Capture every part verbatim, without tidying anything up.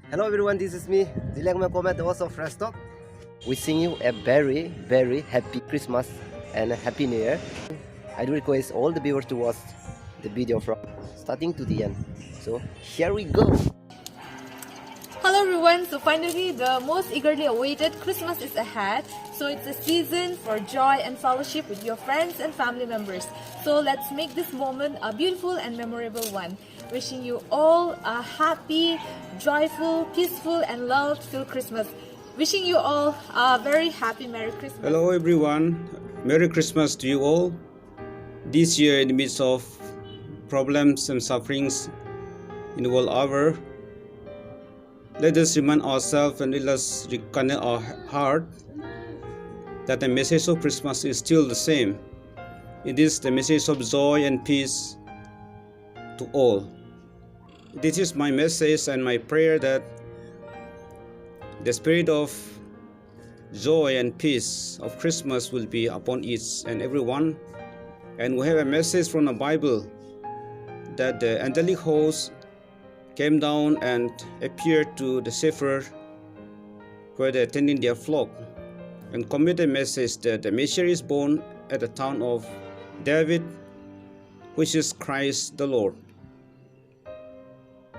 Hello everyone, this is me, Zileng Mekome, the host of Rest Stop. Wishing you a very, very happy Christmas and a happy New Year. I do request all the viewers to watch the video from starting to the end. So here we go. Hello everyone, so finally the most eagerly awaited Christmas is ahead. So it's a season for joy and fellowship with your friends and family members. So let's make this moment a beautiful and memorable one. Wishing you all a happy, joyful, peaceful and love-filled Christmas. Wishing you all a very happy Merry Christmas. Hello everyone, Merry Christmas to you all. This year, in the midst of problems and sufferings in the world over, let us remind ourselves and let us reconnect our heart that the message of Christmas is still the same. It is the message of joy and peace to all. This is my message and my prayer that the spirit of joy and peace of Christmas will be upon each and everyone. And we have a message from the Bible that the angelic host came down and appeared to the shepherd who were tending their flock and conveyed a message that the Messiah is born at the town of David, which is Christ the Lord.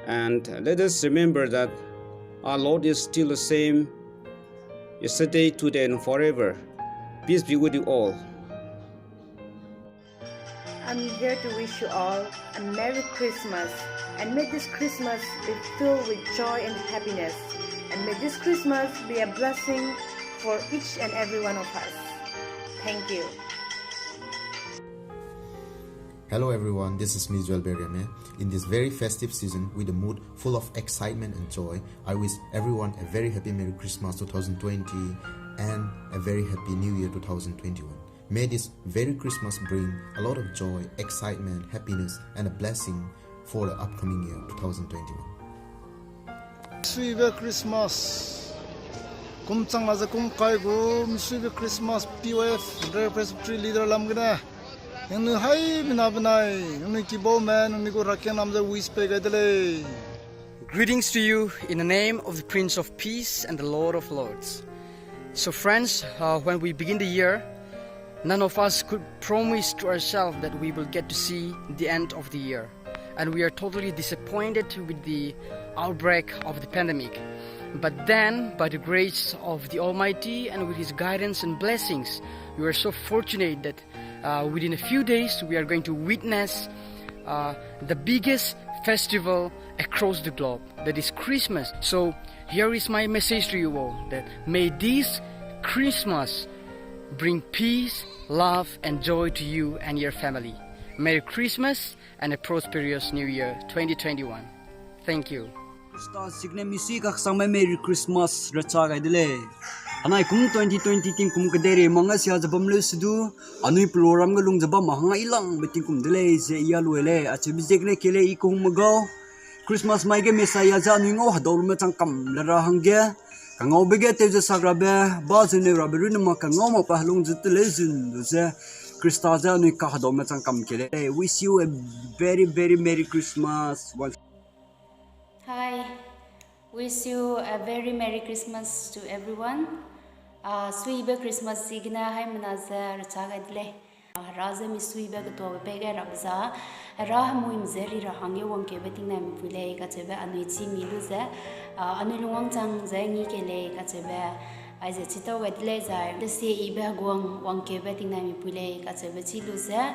And let us remember that our Lord is still the same yesterday, today, and forever. Peace be with you all. I'm here to wish you all a Merry Christmas, and may this Christmas be filled with joy and happiness, and may this Christmas be a blessing for each and every one of us. Thank you. Hello everyone, this is me Joel Beriame. In this very festive season, with a mood full of excitement and joy, I wish everyone a very happy Merry Christmas two thousand twenty and a very happy New Year two thousand twenty-one. May this very Christmas bring a lot of joy, excitement, happiness, and a blessing for the upcoming year two thousand twenty-one. Misuibe Christmas. Kum chang la ze kum kai gu, misuibe Christmas P O F, Presbytery Leader lam gene. Nangnui haimena benai, nangnui kibaume, nangnui gu rakiang lam ze wish pei gai de lei. Greetings to you in the name of the Prince of Peace and the Lord of Lords. So friends, uh, when we begin the year, none of us could promise to ourselves that we will get to see the end of the year. And we are totally disappointed with the outbreak of the pandemic. But then, by the grace of the Almighty and with His guidance and blessings, we are so fortunate that, uh, within a few days we are going to witness, uh, the biggest festival across the globe, that is Christmas. So here is my message to you all, that may this Christmas bring peace, love, and joy to you and your family. Merry Christmas and a prosperous New Year twenty twenty-one. Thank you. Christmas ziegene misui kaksangme Merry Christmas recha gai de lei. Anai kum twenty twenty tingkum kedeirei mangga sia ze bam leu sedu, anui pelo ram ge lung ze bam ma hang ailangbe tingkum de lei ze ia lui lei, acheube ziegene kelei i kehungme gau. Christmas mai ge Messiah ze anui ngau hedau lume chang kam le ra hangge, kangaube ge tew ze sak rabe, ba ze neu rabe runne ma kangau mak pa helung ze teleu zun du ze, Khrista ze anui kahedaume chang kam ke lei. Wish you a very, very Merry Christmas once. Hi, wish you a very Merry Christmas to everyone. Ah, suibe Christmas ziegene haimena ze recha gai de lei. Hera ze misuibe ketobe pei gai rabe za, Hera hemuim ze ri ra hangge wangkeube tingnaimi pui lei kacheube anui chî mi lu ze, ah, anui lungwang chang ze ngi ke lei kacheube, aize chitau gai de lei zai, desie yibe heguang wangkeube tingnaimi pui lei kacheube chî lu ze,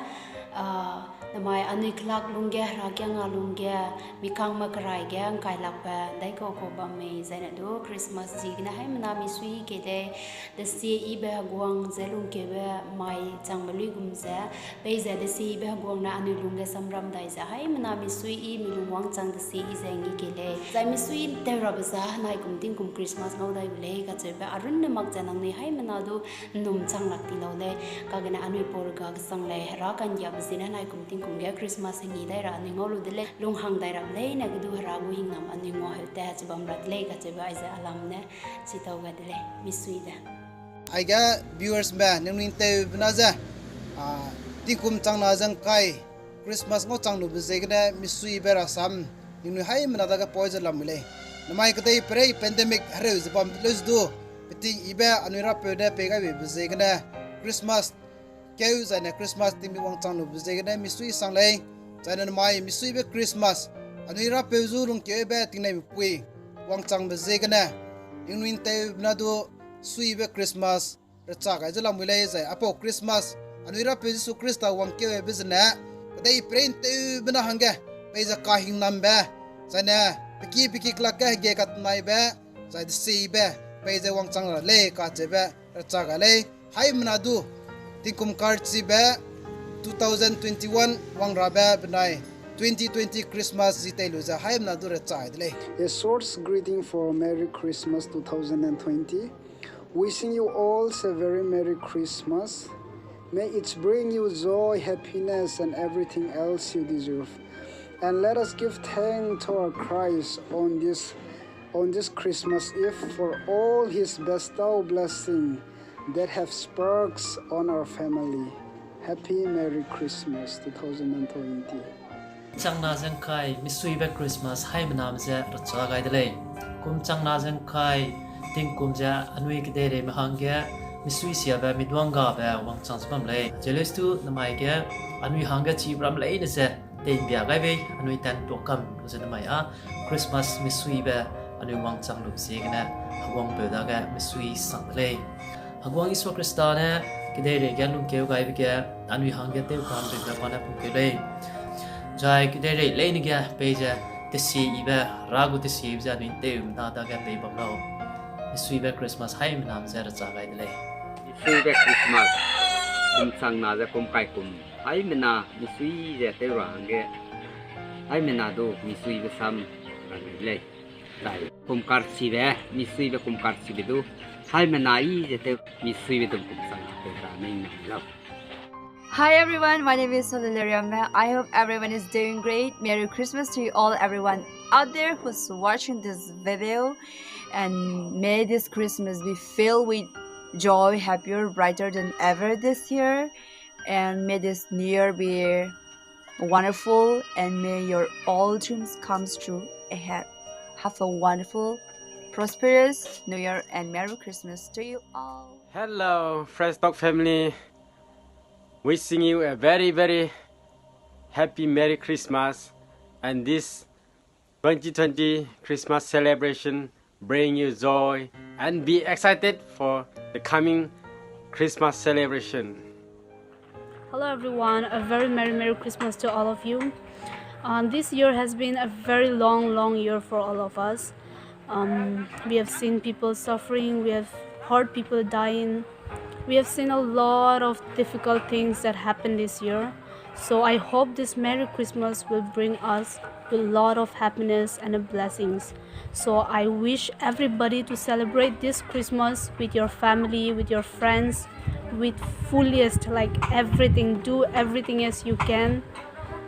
ah, namai anui kelak lungge, herakiangna lungge, mikangme kerai ge ngkailakbe daikau kau bam mei zaine du Christmas ziegene haimena misui ke lei, desie yibe heguang ze lungkeube mai changbe luigum ze, peize desie yibe heguang ne anui lungge samram dai ze haimena misui yi mi lungwang chang desie yi ze ngi ke lei. Zai misui tew rabe za naikum tingkum Christmas ngau dai gu lei kacheube arunne mak ze nangnui haimena du nnum chang lak ti lau lei. Kagene anui pau rega kesang lei, Hera ka'nggiabe ziene naikum tingkum ge Christmas ngi dai ra anui ngau lu de lei, lunghang dai ra leine ge du Hera gu hingnam anui nguaheu te chibam ra de lei kacheube aize alam ne chitau gai de lei, misui de. Aige viewers be, ningnui tewbe na ze, ah, tingkum changna ze ngkai, Christmas ngau chang lube ziegene misuibe rasam, ningnui haimena dage poi ze lam lei. Namai kedei perei pandemic hereu ze bam leu ze du, peting ibe anui Rapeu ne pei gai beibe ziegene, Christmas keu zaine Christmas tingmi wangchang lube ziegene misui sang lei, zaine namai misuibe Christmas, anui Rapeu zu lungkeube tingnaimipui wangchangbe ziegene, ningnui ntewbe na du suibe Christmas recha gai ze lamui lei, zai aipau Christmas, anui Rapeu Jisu Khrista wangkeube zene, kedei perei ntewbe na hangge, peize kahingnambe, zaine, peki peki kelak ge hege katnaibe, zai desibe, peize wangchang ra lei kacheube, recha gai lei, haimena du, tingkum karchibe, two thousand twenty-one wangrabe benai, twenty twenty Christmas zi tei lu ze haimena du recha gai de lei. A short greeting for Merry Christmas two thousand and twenty. Wishing you all a very Merry Christmas. May it bring you joy, happiness, and everything else you deserve. And let us give thanks to our Christ on this, on this Christmas Eve for all his bestow blessing that have sparks on our family. Happy Merry Christmas two thousand and twenty. Changna ze ngkai misuibe Christmas haimename ze recha gai de lei. Kum changna ze ngkai tingkum ze anui kedeireime hangge misui siabe miduanggabe wangchang ze bam lei. Jealous tu namai ge anui hangge chibram leine ze tei'mbia gai bei anui tan tuakam lu ze namai a Christmas misuibe anui wangchang lube ziegene Heguangpeu dage misui sang de lei. Heguang Isua Khrista ne kedeirei ge lungkeu gaibe ge anui hangge tewka'nringbe pa ne pungkeu lei. Zai kedeirei leine ge peize tesie yibe, Hera gu tesie yibe ze anui tewmena dage pei bam lau. Misuibe Christmas haimename ze recha gai de lei. Misuibe Christmas, kum changna ze kum kaikum haimena misui ze tew ra hangge, haimena du misuibe sam ra de lei. Zai kum karchibe, misuibe kum karchibe du, haimena i ze tew misuibe dum kum changna tew ra mei nang lau. Hi everyone, my name is Solene Riamme. I hope everyone is doing great. Merry Christmas to you all, everyone out there who's watching this video. And may this Christmas be filled with joy, happier, brighter than ever this year. And may this new year be wonderful, and may your all dreams comes true ahead. Have a wonderful, prosperous New Year and Merry Christmas to you all. Hello, Fresh Talk family. Wishing you a very, very happy Merry Christmas and this twenty twenty Christmas celebration bring you joy and be excited for the coming Christmas celebration. Hello everyone, a very merry merry Christmas to all of you. Um, this year has been a very long long year for all of us. Um, we have seen people suffering, we have heard people dying, we have seen a lot of difficult things that happened this year. So I hope this Merry Christmas will bring us a lot of happiness and blessings. So I wish everybody to celebrate this Christmas with your family, with your friends, with fullest, like, everything. Do everything as you can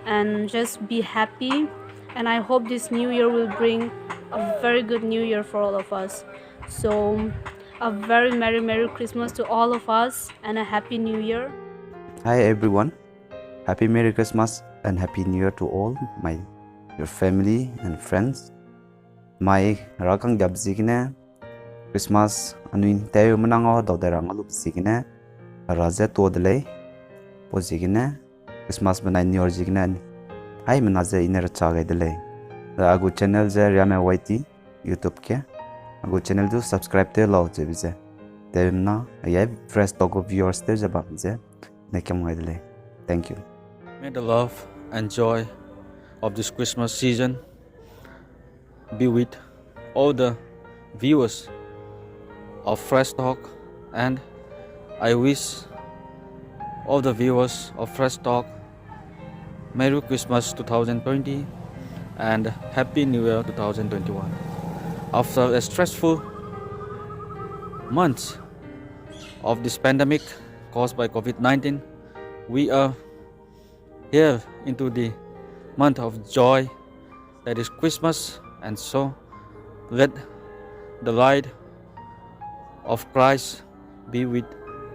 and just be happy. And I hope this new year will bring a very good new year for all of us. So a very merry merry Christmas to all of us and a happy new year. Hi everyone. Happy Merry Christmas and Happy New Year to all my, your family and friends. Mai rakang gap zigene Christmas anui teu menang o dau de rang alu zigene, ara ze to de lei. Po zigene Christmas benai New Year zigene, hai mena ze ine racha gai de lei. Agu channel ze Riame Y T YouTube ke. Agu channel du subscribe te lau ze bize. Te na ai Fresh Talk of viewers te ze bam ze. Ne kam gai de lei. Thank you. May the love and joy of this Christmas season be with all the viewers of Fresh Talk, and I wish all the viewers of Fresh Talk Merry Christmas two thousand twenty and Happy New Year two thousand twenty-one. After a stressful month of this pandemic caused by COVID nineteen, we are here into the month of joy, that is Christmas, and so let the light of Christ be with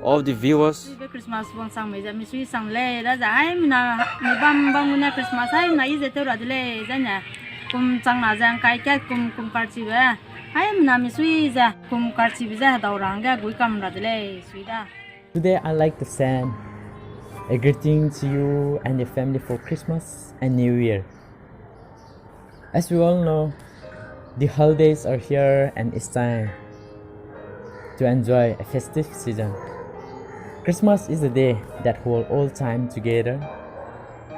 all the viewers. Be Christmas wang sang mei ze misui sang lei, da za hai mina mi bam bam ne Christmas hai mina i ze teu ra de lei, zane. Kum chang na ze ngkai kat kum, kum karchibe. Hai mena mi sui ze, kum karchibe ze hedau ra hangge gui kam ra de lei, sui da. Today I'd like to send a greeting to you and your family for Christmas and New Year. As we all know, the holidays are here and it's time to enjoy a festive season. Christmas is a day that hold all time together,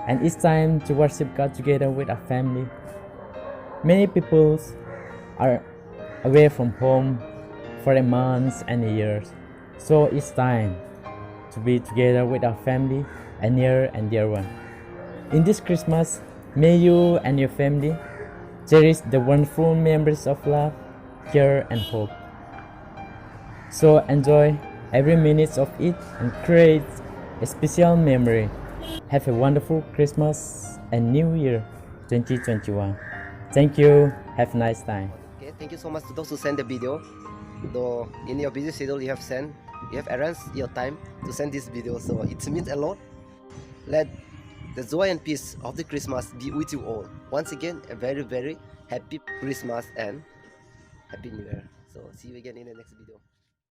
and it's time to worship God together with our family. Many peoples are away from home for a months and a years. So it's time to be together with our family and near and dear one. In this Christmas, may you and your family cherish the wonderful memories of love, care, and hope. So enjoy every minute of it and create a special memory. Have a wonderful Christmas and New Year twenty twenty-one. Thank you. Have a nice time. Okay, thank you so much to those who send the video. Though in your busy schedule you have sent, you have arranged your time to send this video, so it means a lot. Let the joy and peace of the Christmas be with you all. Once again, a very, very happy Christmas and Happy New Year. So see you again in the next video.